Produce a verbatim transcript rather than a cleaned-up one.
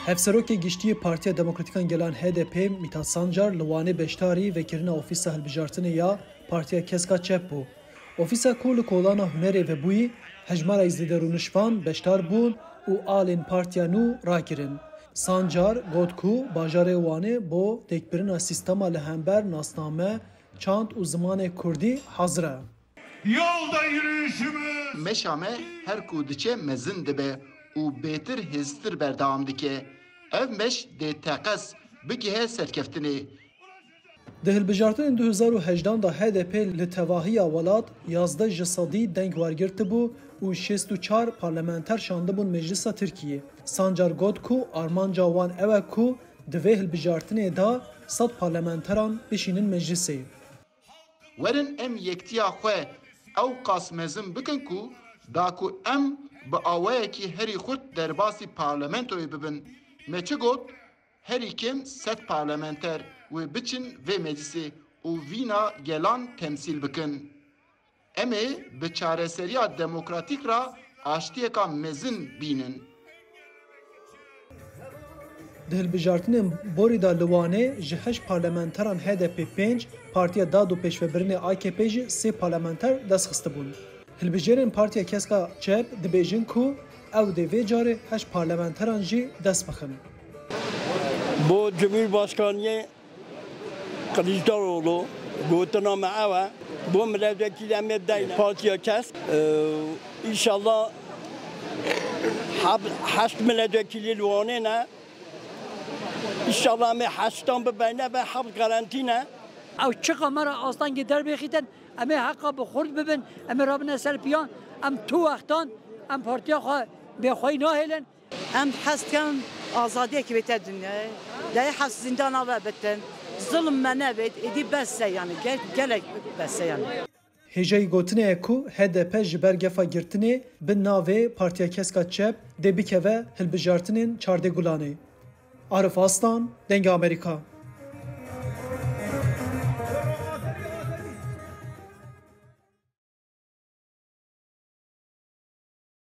Hevserokê Giştî yê Partiya Demokratîkan Gelan H D P Mithat Sancar li Wanê beşdarî vekirina ofîsa hilbijartinê ya Partiya Kesk a Çep bû. Ofîsa ku li Kolana Hunerê vebûyî, hejmarek zêde rûniştvan beşdar bûn û alên partiya nû rakirin. Sancar got ku bajarê Wanê bo têkbirina sîstema li hember nasname, çand û zimanê kurdî hazir e. Yolda yürüyüşümüz. Meşa me her ku diçe mezin dibe û bêtir hêztir berdewam dike. Ev meş dê teqez bigihe serkeftinê. Di hilbijartinên du hezar û hejdan de H D P li tevahiya welat yazdeh ji sedî deng wergirtibû û şêst û çar parlamenter şandibûn Meclisa Tirkiyê. Sancar got ku armanca wan ew e ku di vê hilbijartinê de sed parlamenteran bişînin Meclisê. Werin em yektiya xwe ew qas mezin bikin ku da ku em bi awayekî herî xurt derbasî parlamentoyê bibin. Me çi got? Herî kêm sed parlamenter wê biçin vê meclisê û vîna gelan temsîl bikin. Em ê bi çareseriya demokratîk re aştiyeka mezin bînin. Di hilbijartinên borî de li Wanê ji heşt parlamenteran H D P pênc, Partiya Dad û Pêşvebirinê A K P jî sê parlamenter dest xistibûn. Hilbijêrên Partiya Keska Çep dibêjin ku ew dê vê carê heşt parlamenteran jî dest bixin. Bo Cumhurbaşkaniyê Kılıçdaroğlu, gotina me ew e. Bo milletvekilî em ê bideyne Partiya Kesk. Ee, înşallah heb-, heşt milletvekilî li Wanê ne. Înşallah em ê heştan bibeyne ve heft garantî ne. Ew çiqa me re astengê derbêxîtin, em ê heqa bi xurt bibin, em ê rabine ser piyan, em tu wextan, em partiya xwe bêxweyî nahêlin. Em hez dikin azadiyekî bête dinyayê. Lê hez zîndana ve bitin. Zulm me nebêt, êdî bes e yanî. Gel-, gelek bes e yanî. Hêjayî gotinê ye ku H D P ji ber gefa girtinê bi navê Partiya Keska Çep dê bikeve hilbijartinên çardeh Gulanê. Arif Aslan, Dengê Amerîka.